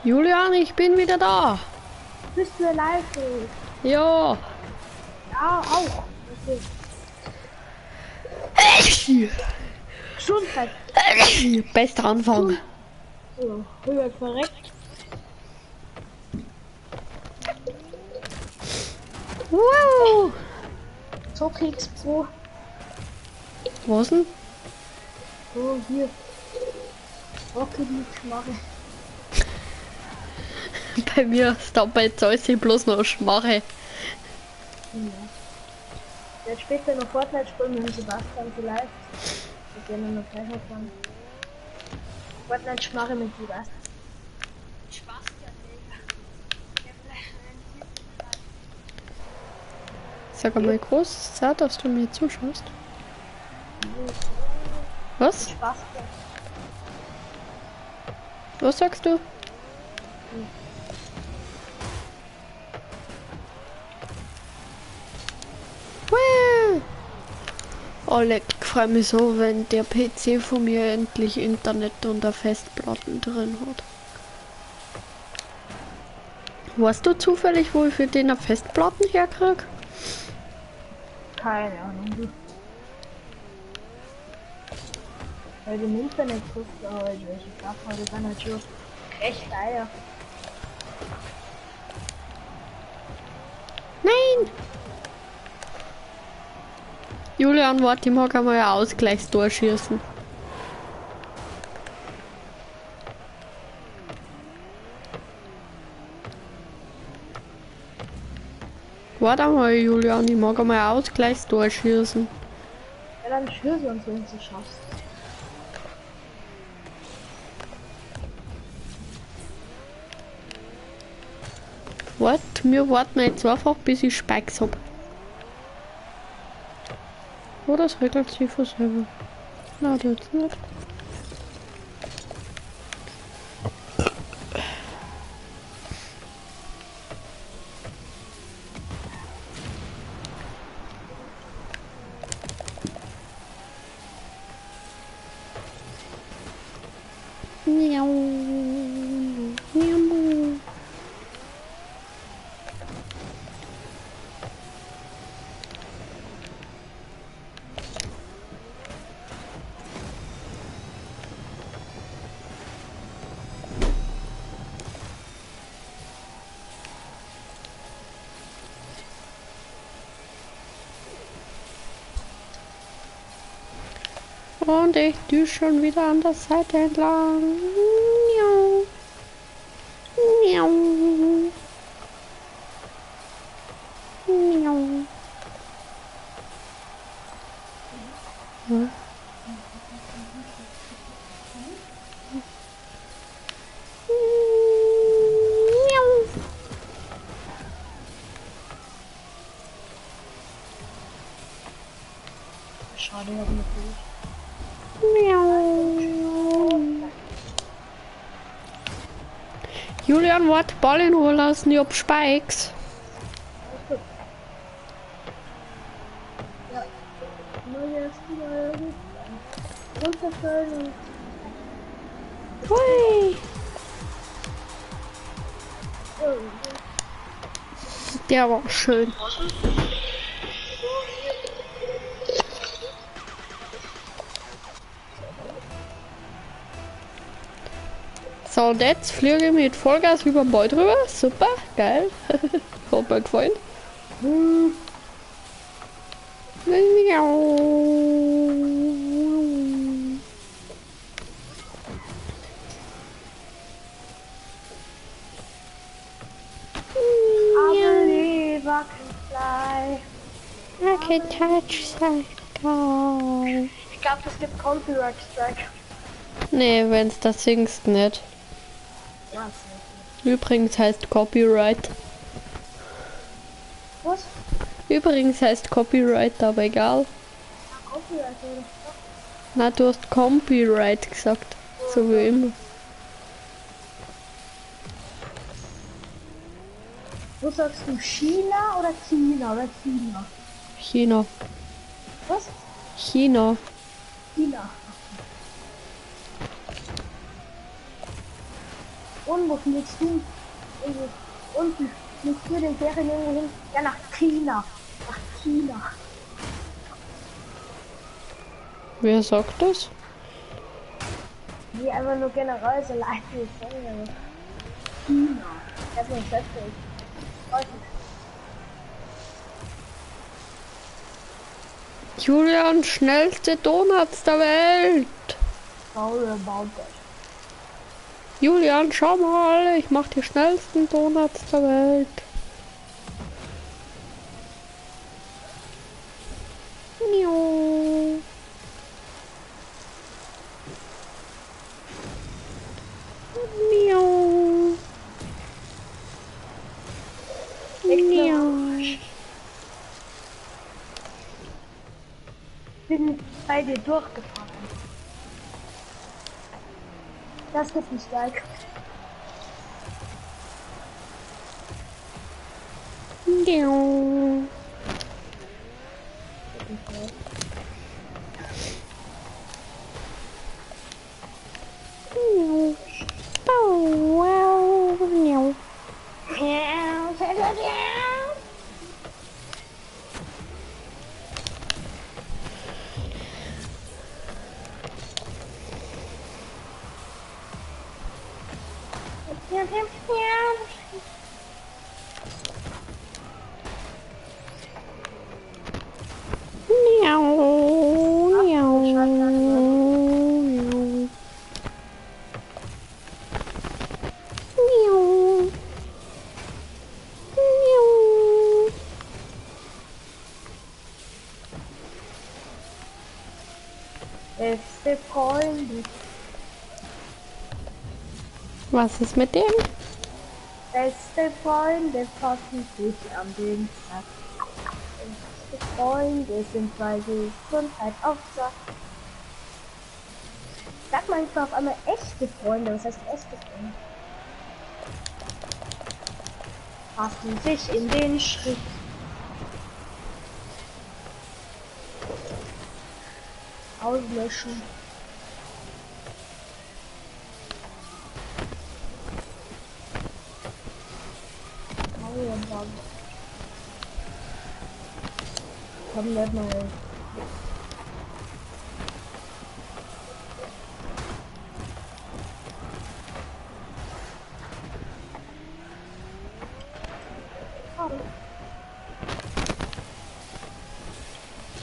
Julian, ich bin wieder da. Bist du live? Ja. Ja, auch. Okay. Gesundheit. Bester Anfang. So, rüber verreckt. Wow. Zockix Pro. Was denn? So, hier. Rocket League Schmarre. Bei mir stoppt jetzt alles bloß noch Schmarre. Ja. Ich werde später noch Fortnite spielen mit dem Sebastian vielleicht. Wir gerne noch gleich dann. Fortnite Schmarre mit Sebastian. Sebastian, Digga. Sag einmal groß, Zeit, dass du mir zuschaust. Was? Sebastian. Was sagst du? Woo! Oh, leck, ich freu mich so, wenn der PC von mir endlich Internet und eine Festplatten drin hat. Weißt du zufällig, wo ich für den eine Festplatten herkrieg? Keine Ahnung. Du. Weil im Internet guckst, aber halt welche Sachen, die sind halt schon echt teuer. Nein! Julian, warte, ich mag einmal ein Ausgleichstor schießen. Warte einmal, Julian, ich mag einmal ein Ausgleichstor schießen. Ja, dann schieß uns, wenn du schaffst. Wart, wir warten jetzt einfach, bis ich Spikes hab. Oder es regelt sich von selber. Na, tut's nicht. Miau. Miau. Und ich düse schon wieder an der Seite entlang. Miau. Miau. Miau. Ja. Miau. Schade, ich hab natürlich. Miau. Julian, warte, Ball in Ruhe lassen, ich hab Spikes. Ja. Nur jetzt wieder runterfallen und. Hui. Der war schön. So, und jetzt fliege ich mit Vollgas über den Ball drüber. Super, geil. Hat mir gefallen. I believe I can fly. I can touch the sky. Ich glaube, das gibt Copyright Strike. Nee, wenn's das singst, nicht. Was? Übrigens heißt Copyright. Was? Übrigens heißt Copyright, aber egal. Ah, Copyright, oder? Na, du hast Copyright gesagt. So wie immer. Wo sagst du, China oder China oder China? China. Was? China. China. Und wo fliegst du? Und fliegst du den Ferien irgendwo hin? Ja, nach China. Nach China. Wer sagt das? Nee, einfach nur generell so leid wie sagen, aber China. Ich hab mir selbst. Julian, schnellste Donuts der Welt. Sorry about that. Julian, schau mal, ich mach die schnellsten Donuts der Welt. Miau. Miau. Miau. Bin bei dir durchgefahren. Das gibt ein Strike. Miau. Miau. Bow, wow, miau. Miau, miau, miau. Miau. Miau. Beste Freunde. Was ist mit dem? Beste Freunde fassen sich an den Sack. Beste Freunde sind bei Gesundheit auf Sack. Sag mal einfach auf einmal echte Freunde. Was heißt echte Freunde? Fassen sich in den Schritt. Auslöschen. Komm, bleib mal.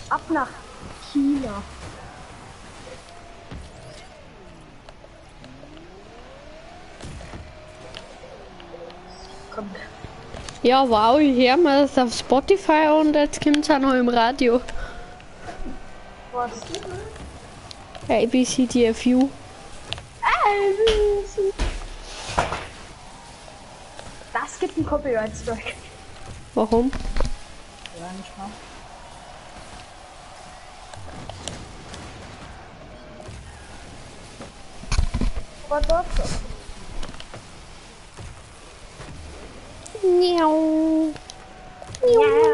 Ab nach China. Komm. Ja, wow, ich höre mir das auf Spotify und jetzt kommt es auch noch im Radio. Was? A, B, C, D, F, U. Das gibt einen Copyright Strike. Warum? Ja, nicht mal. Aber dort. Miau. Miau.